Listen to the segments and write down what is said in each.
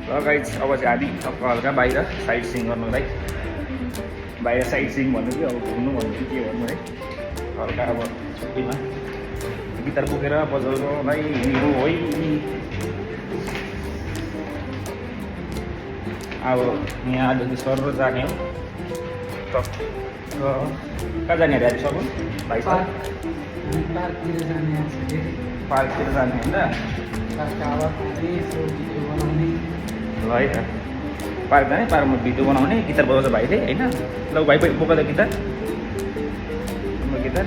र गाइज अब चाहिँ हामी हल्का बाहिर साइट सिइङ गर्नुलाई बाहिर साइट सिइङ भन्नु कि अब घुम्नु भन्नु कि के भन्नु है हल्का अब छुट्टीमा गिटार बोकेर बजाउनुलाई हिँड्नु है। अब यहाँदेखि सर जाने हो कहाँ जाने अरे सब भाइ पार्कतिर जाने होइन ल है त पार्क जाने पार्कमा भिडियो बनाउने गिटार बजाउँछ भाइले होइन। ल भाइ बोक त गिटार गिटार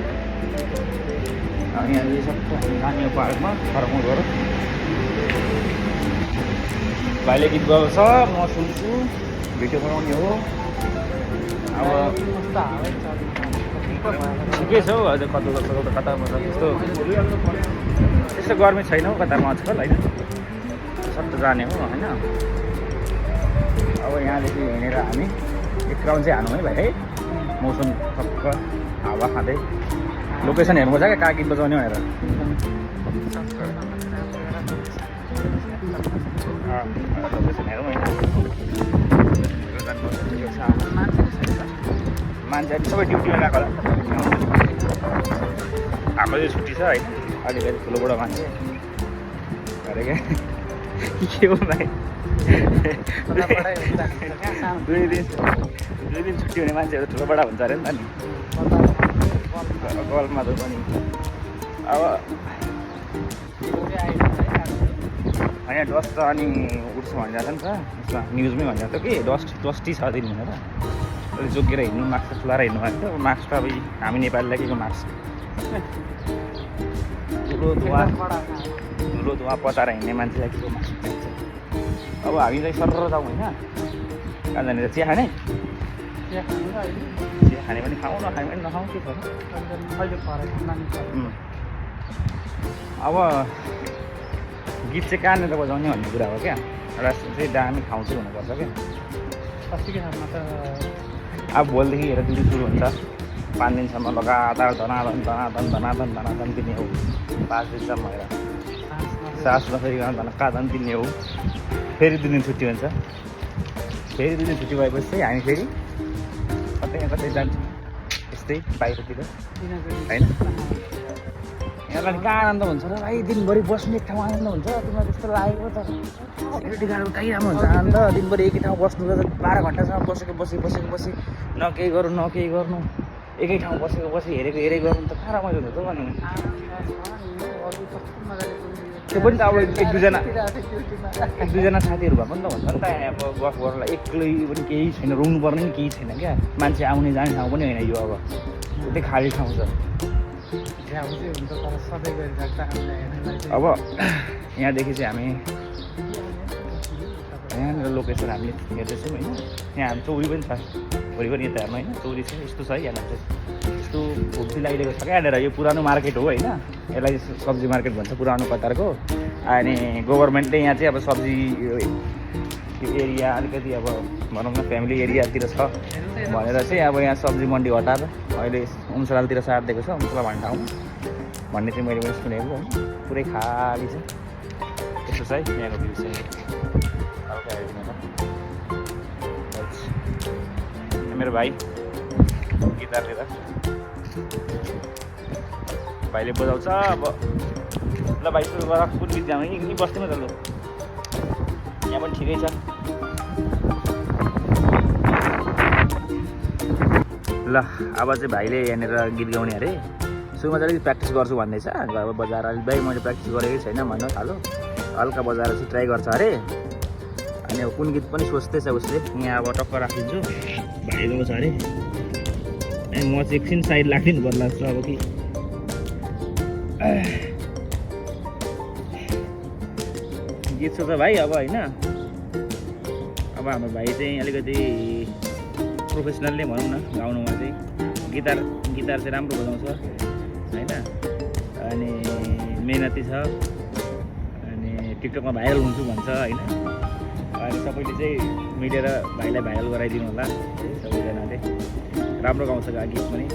यहाँ सबै जाने हो पार्कमा फर्काउनु गएर भाइले गीत गाउँछ म सुन्छु भिडियो बनाउने हो। अब ठिकै छ हौ अझै कता कतामा छ त्यस्तो गर्मी छैन हौ कतामा आजकल होइन सट्ट जाने हो होइन। अब यहाँदेखि हिँडेर हामी एक राउन्ड चाहिँ हानौँ है भाइ है मौसम टक्क हावा खाँदै लोकेसन हेर्नु छ क्या कहाँ गीत बजाउने भनेर। लोकेसन हेरौँ होइन मान्छेहरू सबै ड्युटीमा गएको होला हाम्रो चाहिँ छुट्टी छ होइन अलिकति ठुलोबडो मान्छे अरे क्या के हो भाइ दुई दिन छुट्टी हुने मान्छेहरू ठुलोबडा हुन्छ अरे नि त नि गल्फमा त पनि। अब होइन डस्ट त अनि उठ्छ भनिरहेको नि त यसमा न्युजमै भनिरहेको थियो कि डस्टी छ दिन भनेर अलिक जोगिएर हिँड्नु मास्क खुलाएर हिँड्नु भएको थियो। मास्क त अब हामी नेपालीलाई के को मास्क ठुलो धुवा पचाएर हिँड्ने मान्छेलाई के को मास्क चाहिन्छ। अब हामी चाहिँ सरर जाउँ होइन कहाँ जाने चिया खाने चिया खाने पनि खाउँ नखाने पनि नखाउँ के छ। अब गीत चाहिँ कहाँनिर बजाउने भन्ने कुरा हो क्या र चाहिँ दामी ठाउँ चाहिँ हुनुपर्छ क्या। अब भोलिदेखि हेर ड्युटी सुरु हुन्छ 5 दिनसम्म लगातार धनाधन दिने हो 5 दिनसम्म हेर सास नफेरिकन धनकाधन दिने हो। फेरि 2 दिन छुट्टी हुन्छ फेरि 2 दिन छुट्टी भएपछि चाहिँ हामी फेरि कतै जान्छौँ यस्तै बाहिरतिर होइन। यहाँलाई कहाँ आनन्द हुन्छ र भाइ दिनभरि बस्ने एक ठाउँ आनन्द हुन्छ तिमीलाई त्यस्तो लागेको त सेक्युरिटी गार्ड उतै राम्रो हुन्छ आनन्द दिनभरि एकै ठाउँ बस्नु त 12 घन्टासम्म बसी न केही गर्नु एकै ठाउँ बसी हेरेको गर्नु त कहाँ रमाइलो हुन्छ त अनि त्यो पनि त अब एक दुईजना साथीहरू भए पनि त भन्छ नि त अब गफ गर्नलाई एक्लै पनि केही छैन रुङ्नु पर्ने पनि केही छैन क्या मान्छे आउने जाने ठाउँ पनि होइन यो अब उतै खाली ठाउँ छ। अब यहाँदेखि चाहिँ हामी यहाँनिर लोकेसन हामीले हेर्दैछौँ होइन यहाँ हामी चौरी पनि छ वरिपरि यता हेर्नु होइन चौरी छ यस्तो छ है यहाँनिर चाहिँ यस्तो भुक्ती लागिरहेको छ क्या यहाँनिर यो पुरानो मार्केट हो होइन यसलाई सब्जी मार्केट भन्छ पुरानो कतारको। अनि गभर्मेन्टले यहाँ चाहिँ अब सब्जी यो एरिया अलिकति अब भनौँ न फ्यामिली एरियातिर छ भनेर चाहिँ अब यहाँ सब्जी मन्डी हटाएर अहिले उम्सलालतिर सारिदिएको छ उम्सला भन्ने ठाउँमा भन्ने चाहिँ मैले पनि सुनेको होइन पुरै खाली छ यस्तो छ है यहाँको भ्यू चाहिँ हल्का हेर्नु त मेरो भाइ गिटार लिएर भाइले बजाउँछ। अब ल भाइ सुरु गर कुन गीत गाउने यहीँ बस्दैमा त ल यहाँ पनि ठिकै छ। ल अब चाहिँ भाइले यहाँनिर गीत गाउने अरे सुरुमा चाहिँ अलिक प्र्याक्टिस गर्छु भन्दैछ अब बजाएर अलिक भाइ मैले प्र्याक्टिस गरेकै छैन भन्नु थालो हल्का बजाएर चाहिँ ट्राई गर्छ अरे। अनि अब कुन गीत पनि सोच्दैछ उसले यहाँ अब टक्क राखिदिन्छु भाइ गाउँछ अरे अनि म चाहिँ एकछिन साइड राखिदिनु पर्ला जस्तो अब कि गीत सोच भाइ अब होइन। अब हाम्रो भाइ चाहिँ अलिकति प्रोफेसनल नै भनौँ न गाउनुमा चाहिँ गिटार चाहिँ राम्रो बजाउँछ होइन अनि मेहनती छ अनि टिकटकमा भाइरल हुन्छु भन्छ होइन। अनि सबैले चाहिँ मिलेर भाइलाई भाइरल गराइदिनु होला सबैजनाले राम्रो गाउँछ गीत पनि।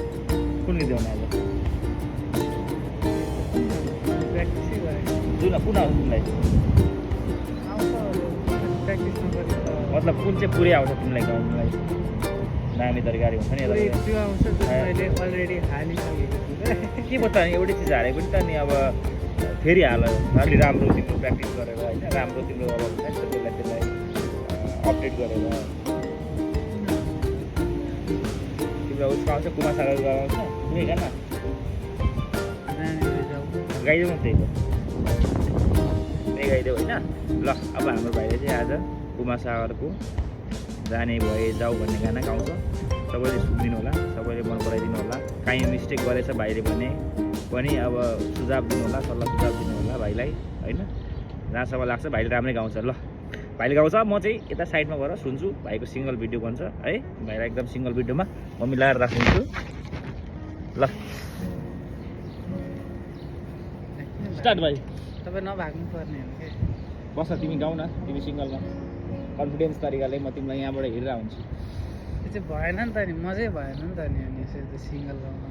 कुन गीत गाउने अब जुन कुन आउँछ तिमीलाई प्र्याक्टिस नगरी त मतलब कुन चाहिँ पुरै आउँछ तिमीलाई गाउनुलाई दामी तरिकाले हुन्छ नि पुरै यता त्यो आउँछ जुन मैले अलरेडी हालिसकेको छु के पत्ता नि एउटै चिज हारे पनि त नि अब फेरि हाल अलि राम्रो तिम्रो प्र्याक्टिस गरेर होइन राम्रो तिम्रो अब हुन्छ नि त त्यसलाई अपडेट गरेर तिम्रो उसको आउँछ कुमार सागर आउँछ कुनै गाना गाइदेऊ न त्यही गाइदेऊ होइन ल अब हाम्रो भाइले चाहिँ आज कुमार सागरको जाने भए जाऊ भन्ने गाना गाउँछ सबैले सुनिदिनु होला सबैले मन पराइदिनु होला काहीँ मिस्टेक गरेछ भाइले भने पनि अब सुझाव दिनु होला सल्लाह सुझाव दिनु होला भाइलाई होइन जहाँसम्म लाग्छ भाइले राम्रै गाउँछ ल भाइले गाउँछ म चाहिँ यता साइडमा गएर सुन्छु भाइको सिङ्गल भिडियो बन्छ है भाइलाई एकदम सिङ्गल भिडियोमा म मिलाएर राखिदिन्छु ल स्टार्ट भाइ तपाईँ नभाग्नु पर्ने हो कि बस तिमी गाउ न तिमी सिङ्गलमा कन्फिडेन्स तरिकाले म तिमीलाई यहाँबाट हेरेर हुन्छु त्यो चाहिँ भएन नि त नि मजै भएन नि त नि अनि यसरी त सिङ्गल गाउनु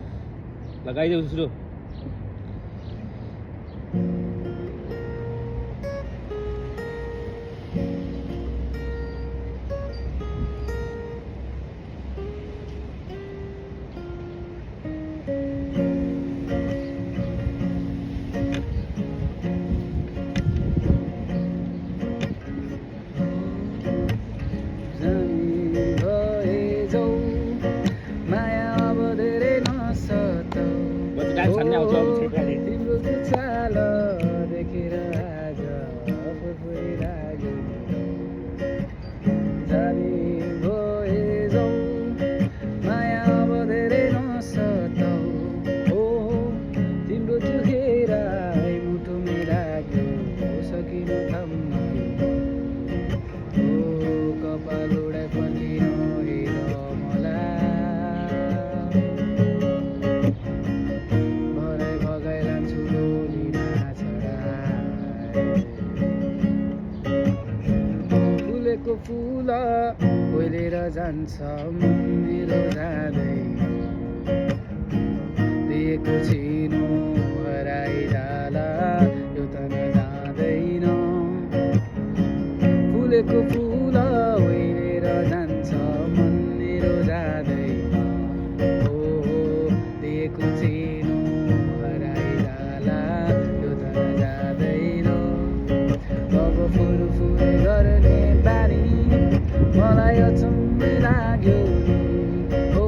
ल गाइदेऊ सुरु तिम्रो चाल देखेर आज फुर्फुरी लाग्यो जाने भए जाऊ माया अब धेरै नसताऊ हो तिम्रो दुखेर मुटुमै लाग्यो सकिन थाम्न हो कपाल उडा पनि नहेर मलाई फुलेको फुल ओइलेर जान्छ मेरो जाँदै दिएको छिनो हराइजाला यो त नजाँदैन फुलेको फुल ओइलेर जान्छ मन मेरो जाँदैन हो दिएको छिनो हराइजाला यो त नजाँदैन अब फुलफुल गर्ने बानी मलाई अचम्मै लाग्यो हो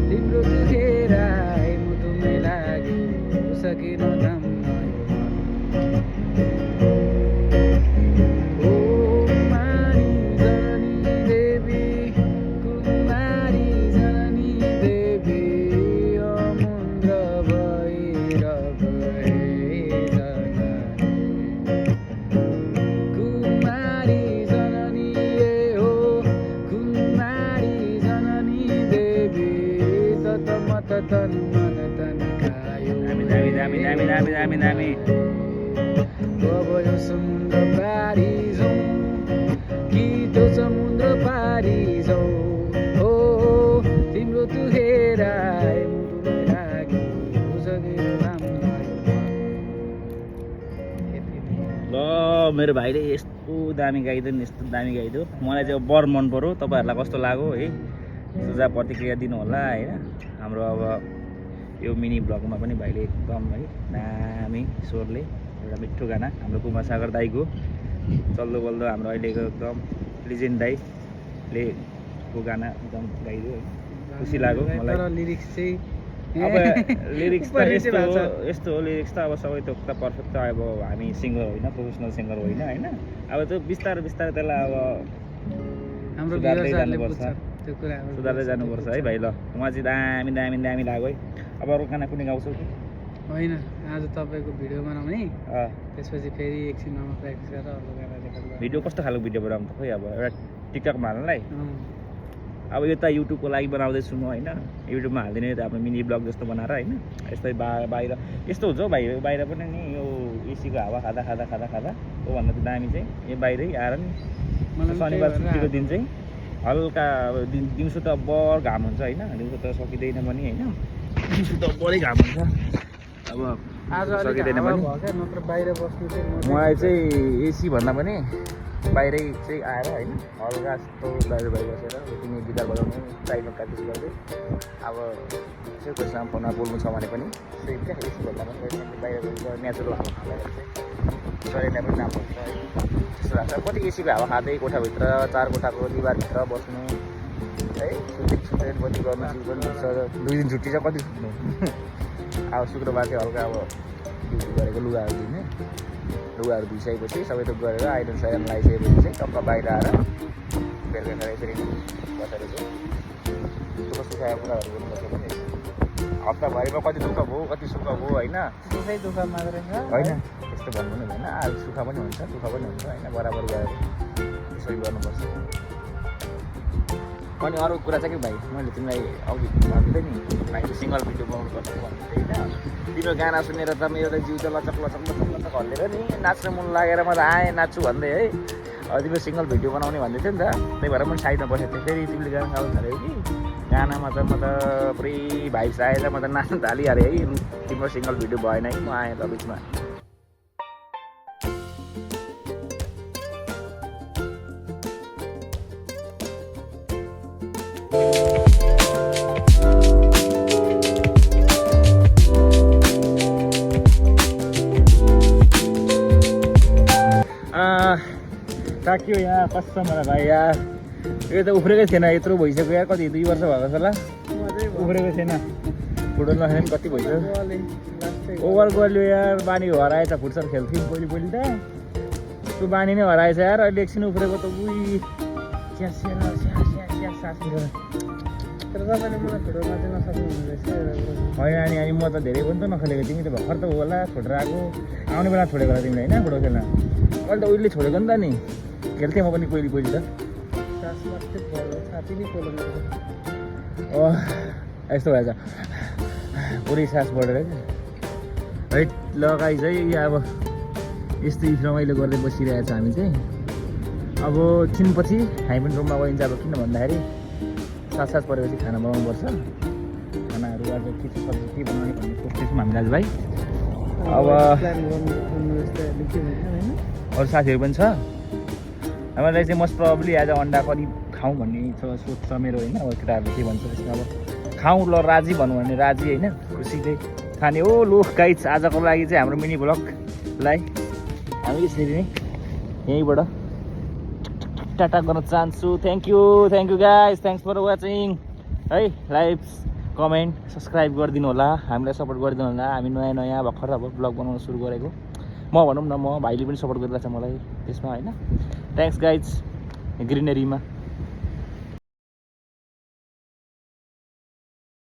तिम्रो दुखेर मुटुमै लाग्यो सकिन थाम्न हो मारी जननी देवी कुमारी जननी देवी अमुन्द्र भएर गए कुमारी जननी हो कुमारी जननी देवी तत तन मन तन खायो दामी अब यो समुद्र पारी जाउँ कि त्यो समुद्र पारी जाउँ हो तिम्रो दुखेर मुटुमै लाग्यो सकिन थाम्न ल मेरो भाइले यस्तो दामी गाइदियो नि यस्तो दामी गाइदियो मलाई चाहिँ अब बर मन पऱ्यो तपाईँहरूलाई कस्तो लाग्यो है सुझाव प्रतिक्रिया दिनु होला होइन हाम्रो अब यो मिनी ब्लगमा पनि भाइले एकदम है दामी स्वरले एउटा मिठो गाना हाम्रो कुमार सागर दाईको चल्दो बल्दो हाम्रो अहिलेको एकदम लिजेन्ड दाईले को गाना एकदम गाइदियो है खुसी लाग्यो मलाई लिरिक्स चाहिँ अब लिरिक्स त यस्तो हो लिरिक्स त अब सबै त पर्फेक्ट त अब हामी सिङ्गर होइन प्रोफेसनल सिङ्गर होइन होइन अब त्यो बिस्तारै बिस्तारै त्यसलाई अब हाम्रो सुधार्दै भ्युअर्सहरूले जानुपर्छ बुझ्छ त्यो कुराहरू सुधार्दै जानुपर्छ है भाइ ल उहाँ चाहिँ दामी दामी दामी लाग्यो है अब अरू गाना कुनै गाउँछौ कि होइन आज तपाईँको भिडियो बनाउने अँ त्यसपछि फेरि एकछिनमा प्र्याक्टिस गरेर अर्को गाना रेकर्ड गर्नु भिडियो कस्तो खालको भिडियो बनाउनु त खोइ अब एउटा टिकटकमा हाल्नलाई अब यो त युट्युबको लागि बनाउँदैछु म होइन युट्युबमा हालिदिने त आफ्नो मिनी ब्लग जस्तो बनाएर होइन यस्तै बाहिर यस्तो हुन्छ हौ भाइ बाहिर पनि नि यो एसीको हावा खाँदा खाँदा खाँदा खाँदा त्योभन्दा त दामी चाहिँ यो बाहिरै आएर नि शनिबार छुट्टीको दिन चाहिँ हल्का अब दिउँसो त बर घाम हुन्छ होइन दिउँसो त सकिँदैन पनि होइन दिउँसो त बढी घाम हुन्छ अब आज सकिँदैन पनि नत्र बाहिर बस्नु चाहिँ मलाई चाहिँ एसी भन्दा पनि बाहिरै चाहिँ आएर होइन हल्का यस्तो दाजुभाइ बसेर तिमी गिटार बजाउनु साइडमा प्र्याक्टिस गर्दै अब यसो कोसँग फोनमा बोल्नु छ भने पनि त्यही क्या यस्तो भन्दा बाहिर गएर नेचुरल हावा खाँदाखेरि चाहिँ शरीरलाई पनि राम्रो हुन्छ है त्यस्तो लाग्छ कति एसीको हावा खाँदै कोठाभित्र 4 कोठाको दिवारभित्र बस्नु है सुत्दै बत्ती गर्नु पनि हुन्छ 2 दिन छुट्टी छ कति सुत्नु अब शुक्रबार चाहिँ हल्का अब ड्युटी गरेको लुगाहरू दिने लुगाहरू धुइसकेपछि सबै थोक गरेर आइरन साइरन लगाइसकेपछि चाहिँ टक्क बाहिर आएर बेलुका खाएर यसरी बसेर चाहिँ दुःख सुखाएको कुराहरू गर्नुपर्छ भने हप्ताभरिमा कति दुःख भयो कति सुख भयो होइन दुःखै दुःख मात्रै छ होइन त्यस्तो भन्नु नि होइन आज सुख पनि हुन्छ दुःख पनि हुन्छ होइन बराबर गएर त्यसरी गर्नुपर्छ अनि अरू कुरा चाहिँ के भाइ मैले तिमीलाई अघि भन्दै नि भाइ सिङ्गल भिडियो बनाउनु पर्छ भन्दै होइन तिम्रो गाना सुनेर त मेरो त जिउ त लचक लचक लचक लचक हल्लेर नि नाच्न मन लागेर म त आएँ नाच्छु भन्दै है तिम्रो सिङ्गल भिडियो बनाउने भन्दै थियो नि त त्यही भएर पनि साइडमा बसेको थिएँ फेरि तिमीले गाना गाउनु थाल्यो कि गानामा त म त पुरै भाइब्स आएर म त नाच्न थालिहालेँ है तिम्रो सिङ्गल भिडियो भएन है म आएँ त बिचमा ताक्यो यहाँ कस्तो मलाई भाइ यार यो त उफ्रेकै थिएन यत्रो भइसक्यो यार कति 2 वर्ष भएको छ होला उफ्रेको थिएन फुटबल नखेल्ने पनि कति भइसक्यो ओभर गऱ्यो यार बानी हराए त फुटसल खेल्थ्यौँ पहिली त त्यो बानी नै हराएछ यार अहिले एकछिन उफ्रेको त उही स्यास सास तर तपाईँले मलाई फुटबलमा चाहिँ नसक्नु रहेछ होइन अनि म त धेरै पनि त नखेलेको तिमी त भर्खर त होला छोडेर आएको आउने बेला छोडेको होला तिमीले होइन फुटबल खेल्न मैले त उहिले छोडेको नि त नि खेल्थेँ म पनि पहिली त सास मात्रै भयो छाती नै पोलो यस्तो भएछ पुरै सास बढेर है लगाइ चाहिँ अब यस्तै रमाइलो गर्दै बसिरहेको छ हामी चाहिँ अब छिनपछि हामी पनि रुममा गइन्छ अब किन भन्दाखेरि सास परेपछि खाना बनाउनुपर्छ खानाहरू आज के छ सब्जी के बनाउने भन्ने सोच्दैछौँ हामी दाजुभाइ अब अरू साथीहरू पनि छ हामीलाई चाहिँ मोस्ट प्रब्ली आज अन्डा करी खाउँ भन्ने सोच छ मेरो होइन अब केटाहरूले के भन्छ त्यसमा अब खाउँ ल राजी भनौँ भने राजी होइन खुसीले खाने हो लो गाइज आजको लागि चाहिँ हाम्रो मिनी ब्लगलाई हामी यसरी नै यहीँबाट टाटा गर्न चाहन्छु thank you guys thanks for watching है लाइक कमेन्ट सब्सक्राइब गरिदिनु होला हामीलाई सपोर्ट गरिदिनु होला हामी नयाँ भर्खर अब ब्लग बनाउन सुरु गरेको म भनौँ न म भाइले पनि सपोर्ट गरिरहेको छ मलाई त्यसमा होइन थ्याङ्क्स गाइज ग्रिनेरीमा